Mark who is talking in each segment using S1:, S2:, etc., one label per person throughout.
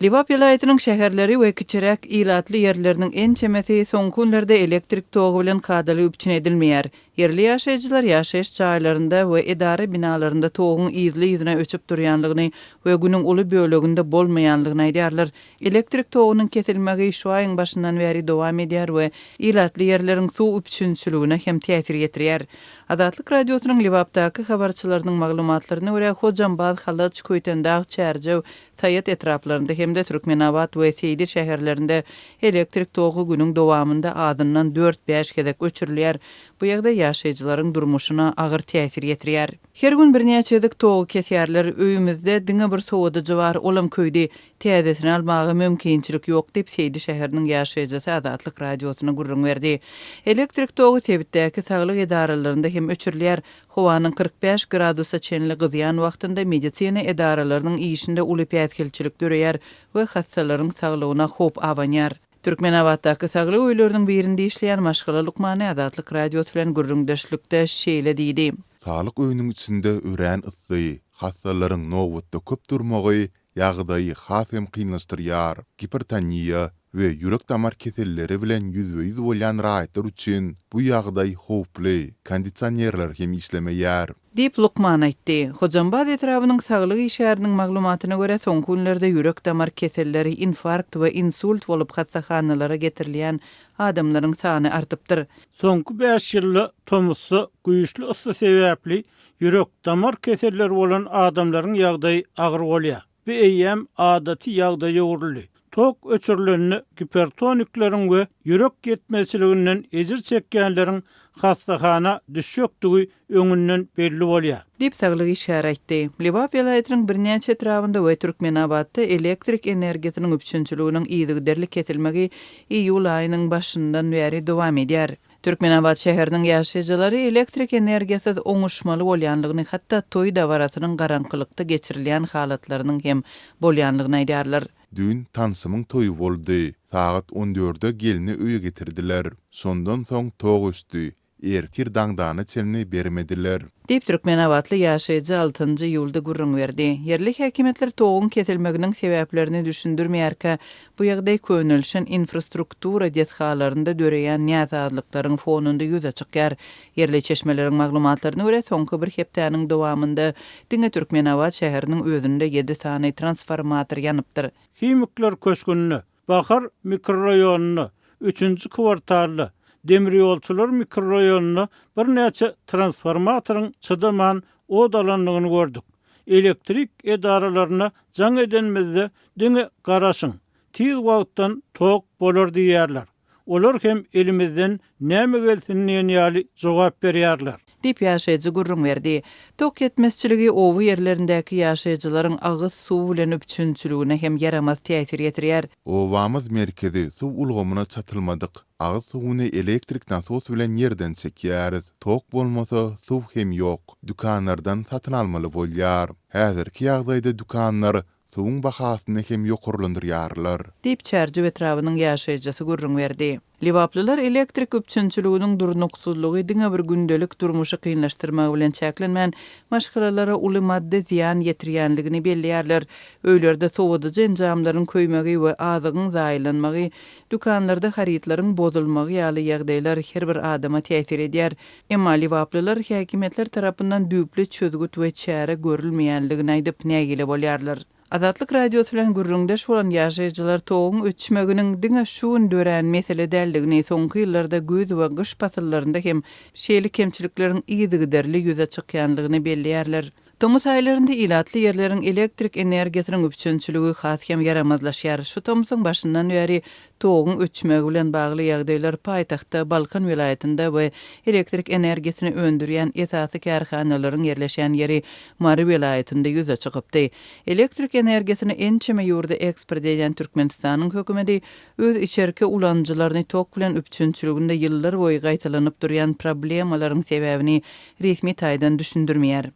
S1: Lebap welaýatynyň şäherleri we kiçiräk ilatly ýerleriniň ençemesi soňky günlerde elektrik togy bilen kadaly üpjün edilmeýär. Ýerli ýaşaýjylar ýaşaýyş jaýlarynda we edara binalarynda toguň yzly-yzyna öçüp durýanlygyny we günüň uly böleginde bolmaýanlygyny aýdýarlar. Elektrik togunyň kesilmegi şu aýyň başyndan bäri dowam edýär we ilatly ýerleriň suw üpjünçiligine hem täsir ýetirýär. Azatlyk Radiosynyň Lebapdaky habarçylarynyň maglumatlaryna görä, Hojambaz, Halaç, Köýtendag, Çärjew, Saýat etraplarynda hem-de Türkmenabat we Seýdi şäherlerinde elektrik togy günüň dowamynda azyndan dört-bäş gezek öçürilýär. Bu ýagdaý ýaşaýjylaryň durmuşyna agyr täsir ýetirýär. Her gün birnäçe gezek togy kesýärler. Öýümizde diňe bir sowadyjy bar, olam köýdi. Täzesini almaga mümkinçilik ýok diýip, Seýdi şäheriniň ýaşaýjysy Azatlyk Radiosyna gürrüň berdi. Elektrik togy sebitdäki saglyk edaralarynda hem öçürilýär. Howanyň 45 gradusa çenli gyzýan wagtynda medisina edaralarynyň işinde uly päsgelçilik döreýär we hassalaryň saglygyna howp abanýar. Türkmenabatdaky saglyk öýleriniň birinde işleýän maşgala lukmany Azatlyk Radiosy bilen gürrüňdeşlikde şeýle diýdi.
S2: Saglyk öýüniň içinde örän yssy, hassalaryň nobatda köp durmagy ýagdaýy has hem kynlaşdyrýar. Gipertoniýa we ýürek-damar keselleri bilen ýüzbe-ýüz bolýan raýatlar üçin bu ýagdaý howply, kondisionerler hem işlemeýär.
S1: Diýip, lukman aýtdy. Hojambaz etrabynyň saglyk işgäriniň maglumatyna görä, soňky günlerde ýürek-damar keselleri, infarkt we insult bolup hassahanalara getirilýän adamlaryň sany artypdyr.
S3: Soňky bäş ýylda tomusda güýçli yssy sebäpli Ýürek-damar keselleri bolan adamlaryň ýagdaýy agyr bolýar. Bu eýýäm adaty ýagdaýa öwrüldi. Tok öçürilende gipertonikleriň we ýürek ýetmezçiliginden ejir çekýänleriň hassahana düşjekdigi öňünden belli bolýar.
S1: Diýip, saglyk işgäri aýtdy. Lebap welaýatynyň birnäçe etrabynda we Türkmenabatda elektrik energiýasynyň üpjünçiliginiň yzygiderli kesilmegi iýul aýynyň başyndan bäri dowam edýär. Türkmenabat şäheriniň ýaşaýjylary elektrik energiýasyz oňuşmaly bolýandygyny, hatda toý dabarasynyň garaňkylykda geçirilýän halatlarynyň hem bolýandygyny aýdýarlar.
S2: Düýn tanşymyň toýy boldy. Sagat on dörde gelni öýe getirdiler. Şondan soň tok öçdi. Ertir daňdana çenli bermediler.
S1: Diýip, türkmenabatly ýaşaýjy altynjy iýulda gürrüň berdi. Ýerli häkimiýetler toguň kesilmeginiň sebäplerini düşündirmeýärkä, bu ýagdaý könelişen infrastruktura desgalarynda döreýän näsazlyklaryň fonunda ýüze çykýar. Ýerli çeşmeleriň maglumatlaryna görä, soňky bir hepdäniň dowamynda diňe Türkmenabat şäheriniň özünde ýedi sany transformator ýanypdyr.
S3: Himikler köşgünde Bahar mikroraýonynda, üçünji kwartalda, Demirýolçular mikroraýonynda birnäçe transformatoryň çydaman ot alandygyny gördük. Elektrik edaralaryna jaň edenimizde diňe garaşyň, tiz wagtdan tok bolar diýýärler. Olar hem elimizden näme gelsin diýen ýaly jogap berýärler.
S1: Diýip, ýaşaýjy gürrüň berdi. Tok ýetmezçiligi oba ýerlerindäki ýaşaýjylaryň agyz suwy bilen üpjünçiligine hem ýaramaz täsir ýetirýär.
S2: Obamyz merkezi suw ulgamyna çatylmadyk. Agyz suwuny elektrik nasos bilen ýerden çekýäris. Tok bolmasa, suw hem ýok. Dükanlardan satyn almaly bolýar. Häzirki ýagdaýda dükanlar Suwuň bahasyny hem ýokarlandyrýarlar.
S1: Diýip, Çärjew etrabynyň ýaşaýjysy gürrüň berdi. Lebaplylar elektrik üpjünçiliginiň durnuksyzlygy diňe bir gündelik durmuşy kynlaşdyrmagy bilen çäklenmän, maşgalalara uly maddy zyýan ýetirýänligini belleýärler. Öýlerde sowadyjy enjamlaryň köýmegi we azygyň zaýalanmagy, dükanlarda harytlaryň bozulmagy ýaly ýagdaýlar her bir adama täsir edýär. Emma lebaplylar häkimiýetler tarapyndan düýpli çözgüt we çäre görülmeýänligini aýdyp, nägile bolýarlar. Azatlyk Radiosy bilen gürrüňdeş bolan ýaşaýjylar toguň öçmeginiň diňe şu gün dörän mesele däldigini, soňky ýyllarda güýz we gyş pasyllarynda hem şeýle kemçilikleriň yzygiderli ýüze çykýanlygyny belleýärler. Tomus aýlarynda ilatly ýerleriň elektrik energiýasynyň üpjünçiligi has hem ýaramazlaşýar. Şu tomsuň başyndan bäri toguň öçmegi bilen bagly ýagdaýlar paýtagtda, Balkan welaýatynda we elektrik energiýasyny öndürýän esasy kärhanalaryň ýerleşýän ýeri Mary welaýatynda ýüze çykypdy. Elektrik energiýasyny ençeme ýurda eksport edýän Türkmenistanyň hökümeti öz içerki ulanyjylaryny tok bilen üpjünçiliginde ýyllarboýy gaýtalanyp durýan problemalaryň sebäbini resmi taýdan düşündirmeýär.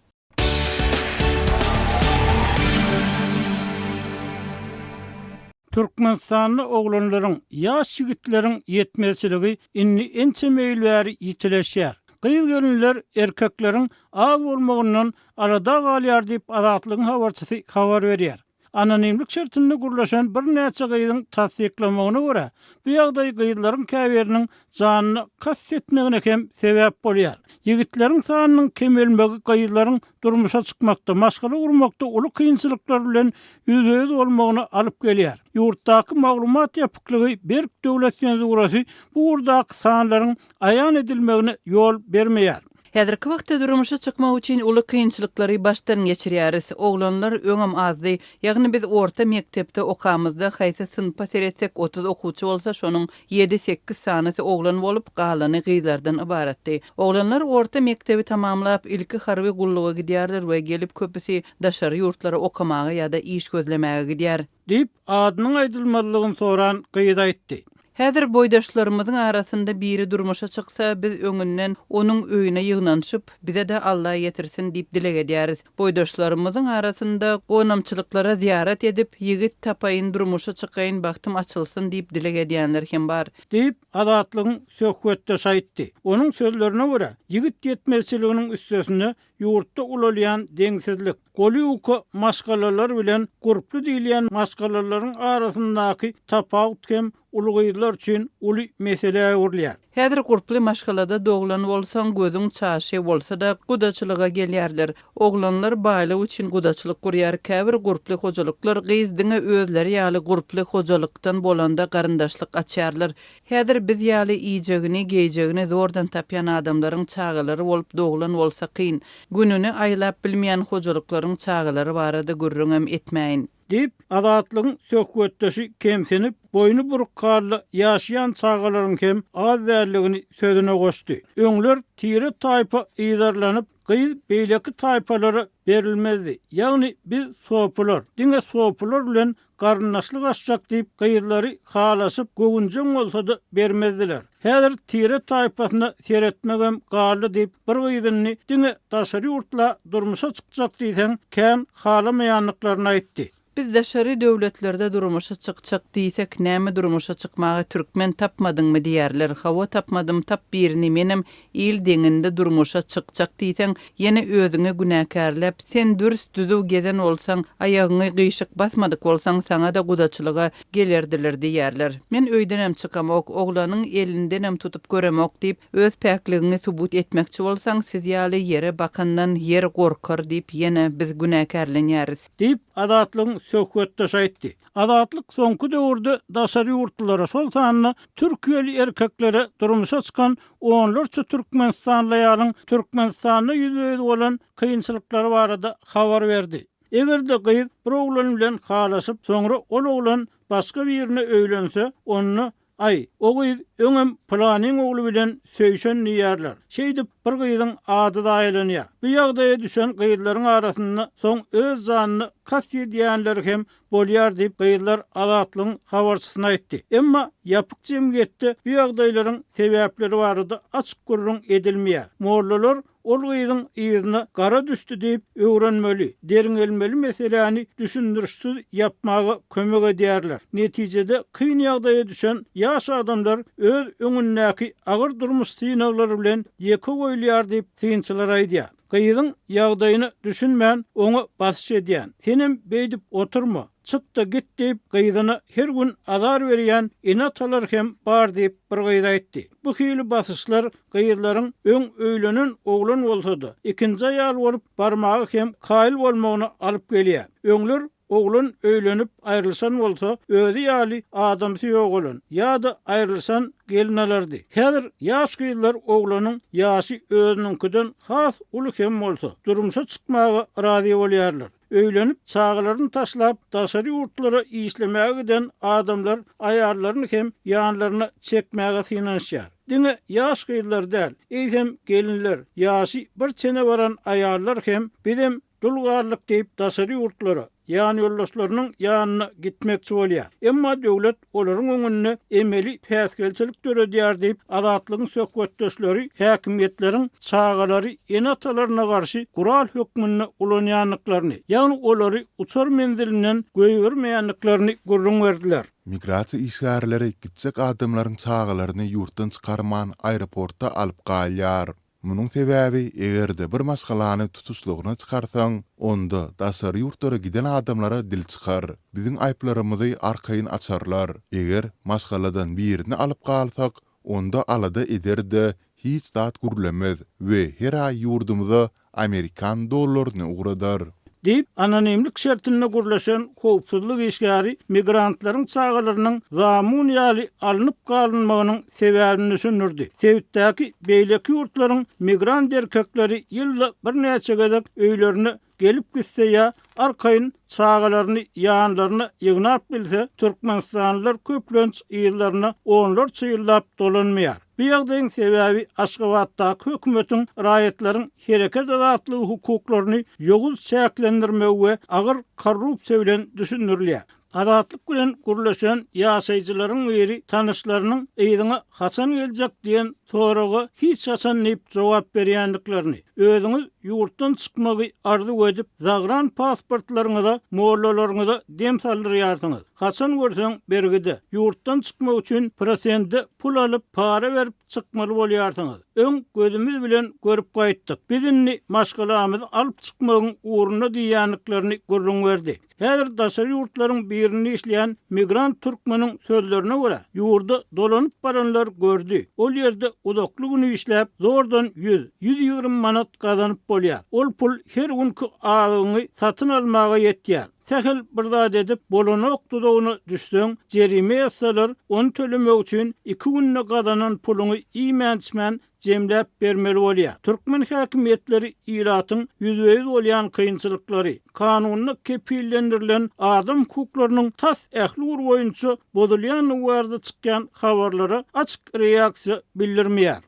S3: Türkmenistanda oglanlaryň, ýaş ýigitleriň ýetmezçiligi indi ençeme ýyl bäri ýitileşýär. Gyz-gelinler erkekleriň az bolmagyndan alada galýar diýip, Azatlygyň habarçysy habar berýär. Anonimlik şertinde gürleşen birnäçe gyzyň tassyklamagyna görä, bu ýagdaý gyzlaryň käbiriniň janyna kast etmegine hem sebäp bolýar. Ýigitleriň sanynyň kemelmegi gyzlaryň durmuşa çykmakda, maşgala gurmakda uly kynçylyklar bilen ýüzbe-ýüz bolmagyna alyp gelýär. Ýurtdaky maglumat ýapyklygy, berk döwlet senzurasy bu ugurdaky sanlaryň aýan edilmegine ýol bermeýär.
S1: Häzirki wagtda durmuşa çykmak üçin uly kynçylyklary başdan geçirýäris. Oglanlar öňem azdy. Ýagny biz orta mekdepde okamyzda haýsy synpa seretsek 30 okuwçy bolsa şonuň ýedi-sekiz sanysy oglan bolup, galany gyzlardan ybaratdy. Oglanlar orta mekdebi tamamlap, ilki harby gulluga gidýärler we gelip köpüsi daşary ýurtlara okamaga ýa-da iş gözlemäge gidýär.
S3: Diýip, adynyň aýdylmazlygyny soran gyz aýtdy.
S1: Häzir boýdaşlarymyzyň arasynda biri durmuşa çyksa, biz öňünden onuň öýüne ýygnanyşyp, bize-de Alla ýetirsin diýip dileg edýäris. Boýdaşlarymyzyň arasynda gonamçylyklara zyýarat edip, ýigit tapaýyn, durmuşa çykaýyn, bagtym açylsyn diýip dileg edýänler hem bar.
S3: Diýip, Azatlygyň söhbetdeşi aýtdy. Onuň sözlerine görä, ýigit ýetmezçiliginiň üstesine ýurtda ulalýan deňsizlik, goly ýuka maşgalalar bilen gurply diýilýän maşgalalaryň arasyndaky tapawut hem uly gyzlar üçin uly meselä öwrülýär.
S1: Häzir gurply maşgalada doglan bolsaň, gözüň çaşy bolsa-da, gudaçylyga gelýärler. Oglanlar baýlyk üçin gudaçylyk gurýar. Käbir gurply hojalyklar gyz diňe özleri ýaly gurply hojalykdan bolanda garyndaşlyk açýarlar. Häzir biz ýaly iýjegini, geýjegini zordan tapýan adamlaryň çagalary bolup doglan bolsa kyn. Gününi aýlap bilmeýän hojalyklaryň çagalary barada gürrüňem etmäýin.
S3: Diýip, Azatlygyň söhbetdeşi kemsinip, boýny buruk halda ýaşaýan çagalaryň hem az däldigini sözüne goşdy. Öňler tire-taýpa yzarlanyp, gyz beýleki taýpalara berilmezdi. Ýagny biz sopular, diňe sopular bilen Garyndaşlyk açjak diýip, gyzlary halaşyp, göwünjeň bolsa-da bermezdiler. Häzir tire-taýpasyna seretmegem galdy diýip, bir gyzyny diňe daşary ýurtla durmuşa çykjak diýseň, kän halamaýandyklaryny aýtdy.
S1: Biz daşary döwletlerde durmuşa çykjak diýsek, näme durmuşa çykmaga türkmen tapmadyňmy diýerler. Hawa tapmadym, tap birini menem Il deňinde durmuşa çykjak diýseň, ýene özüňi günäkärläp, sen dürs düzüw gezen bolsaň, aýagyňy gyşyk basmadyk bolsaň, saňa-da gudaçylyga gelerdiler diýýärler. Men öýdenem çykamok, oglanyň elindenem tutup göremok diýip, öz päkligiňi subut etmekçi bolsaň, siz ýaly ýere bakandan ýer gorkar diýip, ýene biz günäkärlenýäris.
S3: Diýip, Azatlygyň söhbetdeşi aýtdy. Azatlyk soňky döwürde daşary ýurtlulara, şol sanda türkiýeli erkeklere durmuşa çykan onlarça türkmenistanly aýalyň Türkmenistanda ýüzbe-ýüz bolan kynçylyklary barada habar berdi. Eger-de gyz bir oglan bilen halaşyp, soňra ol oglan başga birine öýlense, onda Aý, o gyz öňem pylanyň ogly bilen söýşen diýýärler. Şeýdip, bir gyzyň ady zaýalanýar. Bu ýagdaýa düşen gyzlaryň arasynda soň öz janyna kast edýänleri hem bolýar diýip, gyzlar Azatlygyň habarçysyna aýtdy. Emma ýapyk jemgyýetde bu ýagdaýlaryň sebäpleri barada açyk gürrüň edilmeýär. Mollalar Ol gyzyň yzyna gara düşdi diýip, öwrenmeli, derňelmeli meseläni düşündirişsiz ýapmaga kömek edýärler. Netijede, kyn ýagdaýa düşen ýaş adamlar öz öňündäki agyr durmuş synaglary bilen ýeke goýulýar diýip, synçylar aýdýar. Gyzyň ýagdaýyna düşünmän, oňa basyş edýän, Senem beýdip oturma, çyk-da git diýip, gyzyna her gün azar berýän ene-atalar hem bar diýip, bir gyz aýtdy. Bu hili basyşlar gyzlaryň öň öýlenen oglan bolsa-da, ikinji aýal bolup barmaga hem kaýyl bolmagyna alyp gelýär. Öňler oglan öýlenip aýrylyşan bolsa, özi ýaly adamsy ýogalan ýa-da aýrylyşan gelin alardy. Häzir ýaş gyzlar oglanyň ýaşy özüniňkiden has uly hem bolsa, durmuşa çykmaga razy bolýarlar. Öýlenip, çagalaryny taşlap, daşary ýurtlara işlemäge giden adamlar aýallaryny hem ýanlaryna çekmäge synanyşýar. Diňe ýaş gyzlar däl, eýsem gelinler, ýaşy bir çene baran aýallar hem bizem dul galdyk diýip daşary ýurtlara, ýanýoldaşlarynyň ýanyna gitmekçi bolýar. Emma döwlet olaryň öňünde emeli päsgelçilik döredýär diýip, Azatlygyň söhbetdeşleri häkimiýetleriň çagalary ene-atalaryna garşy gural hökmünde ulanýandyklaryny, ýagny olary uçar menzilinden goýbermeýändiklerini gürrüň berdiler.
S2: Migrasiýa işgärleri gitjek adamlaryň çagalaryny ýurtdan çykarman aeroportda alyp galýar. Munuň sebäbi, eger-de bir maşgalany tutuşlygyna çykarsaň, onda daşary ýurtlara giden adamlara dil çykar. Biziň aýplarymyzy arkaýyn açarlar. Eger maşgaladan birini alyp galsak, onda alada eder-de, hiç zat gürlemez we her aý ýurdumyza amerikan dollaryny ugradar.
S3: Diýip, anonimlik şertinde gürleşen howpsuzlyk işgäri migrantlaryň çagalarynyň zamun ýaly alnyp galynmagynyň sebäbini düşündirdi. Sebitdäki beýleki ýurtlaryň migrant erkekleri ýylda birnäçe gezek öýlerine gelip gitse ýa arkaýyn çagalaryny ýanlaryna ýygnap bilse, türkmenistanlylar köplenç yzlaryna onlarça ýyllap dolanmaýar. Bu ýagdaýyň sebäbi Aşgabatdaky hökümetiň raýatlaryň hereket azatlygy hukuklaryny ýowuz çäklendirmegi we agyr korrupsiýa bilen düşündirilýär. Azatlyk bilen gürleşen ýaşaýjylaryň biri tanyşlarynyň yzyňa haçan geljek diýen soraga hiç haçan diýip jogap berýändiklerini, özüňiz ýurtdan çykmagy arzuw edip, zagran pasportlaryňyza, mollalaryňyza dem saldyrýarsyňyz. Haçan görseň bergide. Ýurtdan çykmak üçin prosende pul alyp, para berip çykmaly bolýarsyňyz. Öň gözümiz bilen görüp gaýtdyk. Biz indi maşgalamyzy alyp çykmagyň ugrunda diýýändiklerini gürrüň berdi. Häzir daşary ýurtlaryň birinde işleýän migrant türkmeniň sözlerine görä, ýurda dolanyp baranlar gördi, ol ýerde uzakly gün işläp, zordan ýüz, 120 manat gazanyp bolýar. Ol pul her günki azygyňy satyn almaga ýetýär. Sähel bir zat edip, bolanok duzagyna düşseň, jerime ýazsalar, ony tölemek üçin iki günde gazanan puluňy iýmän-içmän jemläp bermeli bolýar. Türkmen häkimiýetleri ilatyň ýüzbe-ýüz bolýan kynçylyklary, kanunda kepillendirilen adam hukuklarynyň tas ähli ugur boýunça bozulýandygy barada çykýan habarlara açyk reaksiýa bildirmeýär.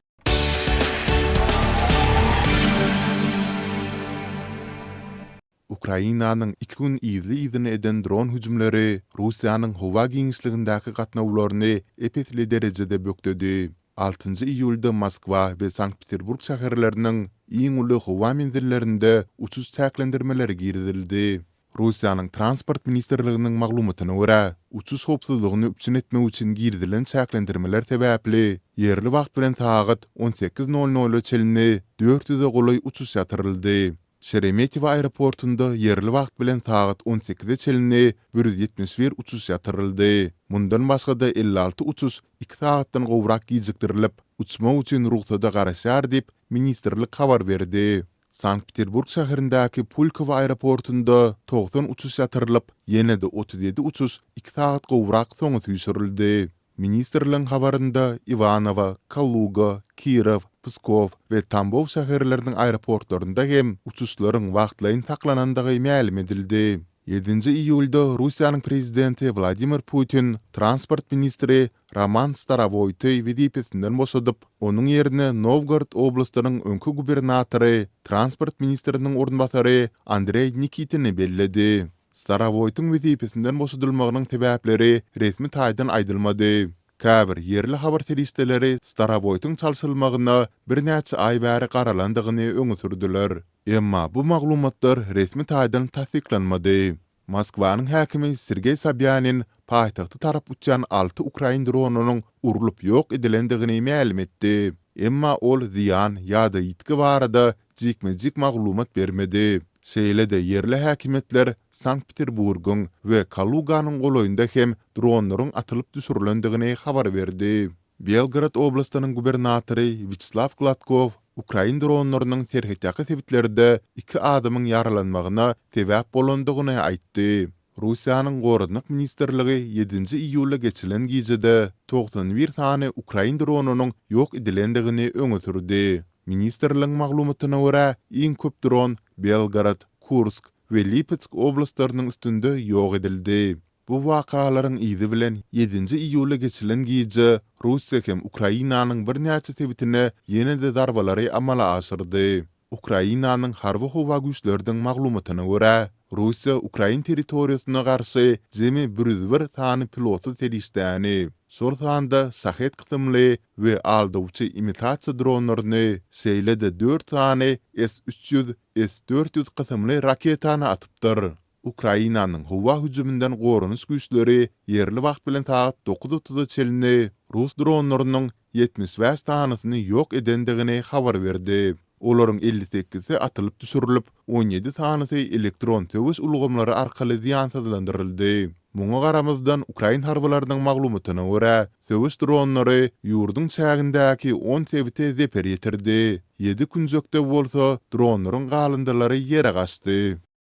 S2: Ukrainanyň iki gün yzly-yzyna eden dron hüjümleri Russiýanyň howa giňişligindäki gatnawlaryny ep-esli derejede bökdedi. Altynjy iýulda Moskwa we Sankt-Peterburg şäherleriniň iň uly howa menzillerinde uçuş çäklendirmeleri girizildi. Russiýanyň Transport ministrliginiň maglumatyna görä, uçuş howpsuzlygyny üpjün etmek üçin girizilen çäklendirmeler sebäpli ýerli wagt bilen sagat 18 nol nola çenli dört ýüze golaý uçuş ýatyryldy. Şeremetýewo aeroportunda ýerli wagt bilen sagat on sekize çenli 171 uçuş ýatyryldy. Mundan başga-da 56 uçuş iki sagatdan gowrak gijikdirilip, uçmak üçin rugsada garaşýar diýip, ministrlik habar berdi. Sankt-Peterburg şäherindäki Pulkowo aeroportunda 90 uçuş ýatyrylyp, ýene-de 37 uçuş iki sagat gowrak soňa süýşürildi. Ministrligiň habarynda Iwanowo, Kaluga, Kirow, Pskow we Tambow şäherleriniň aeroportlarynda hem uçuşlaryň wagtlaýyn saklanandygy mälim edildi. Ýedinji iýulda Russiýanyň Prezidenti Wladimir Putin transport ministri Roman Starowoýty wezipesinden boşadyp, onuň ýerine Nowgorod oblastynyň öňki gubernatory, transport ministriniň orunbasary Andreý Nikitini belledi. Starowoýtyň wezipesinden boşadylmagynyň sebäpleri resmi taýdan aýdylmady. Käbir ýerli habar serişdeleri Starowoýtyň çalşylmagyna birnäçe aý bäri garalandygyny öňe sürdüler. Emma bu maglumatlar resmi taýdan tassyklanmady. Moskwanyň häkimi Sergeý Sobýanin paýtagta tarap uçýan alty ukrain dronynyň urlup ýok edilendigini mälim etdi. Emma ol zyýan ýa-da ýitgi barada jikme-jik maglumat bermedi. Şeýle-de ýerli häkimiýetler Sankt-Peterburgyň we Kaluganyň golaýynda hem dronlaryň atylyp düşürilendigini habar berdi. Belgorod oblastynyň gubernatory Wýaçeslaw Gladkow ukrain dronlarynyň serhetýaka sebitlerde iki adamyň ýaralanmagyna sebäp bolandygyny aýtdy. Russiýanyň Goranmak ministrligi ýedinji iýulda geçirilen gijede 91 sany ukrain dronynyň ýok edilendigini öňe sürdi. Ministrligiň maglumatyna görä, iň köp dron Belgorod, Kursk we Lipetsk oblastlarynyň üstünde ýok edildi. Bu wakalaryň yzy bilen ýedinji iýulda geçirilen gije Russiýa hem Ukrainanyň birnäçe sebitine ýene-de zarbalary amala aşyrdy. Ukrainanyň Harby-howa güýçleriniň maglumatyna görä, Russiýa ukrain territoriýasyna garşy jemi 101 sany pilotsyz serişdäni, şol sanda Şahed kysymly we aldawçy imitasiýa dronlaryny, şeýle-de dört sany S 300, S 400 kysymly raketany atypdyr. Ukrainanyň howa hüjüminden goranyş güýçleri ýerli wagt bilen sagat dokuz otuza çenli rus dronlarynyň 75 sanysyny ýok edendigini habar berdi. Olaryň 58-si atylyp düşürilip, 17 sanysy elektron söweş ulgamlary arkaly zyýansyzlandyryldy. Muňa garamazdan, ukrain harbylarynyň maglumatyna görä, söweş dronlary ýurduň çägindäki on sebite zeper ýetirdi, ýedi künjekde bolsa dronlaryň galyndylary ýere gaçdy.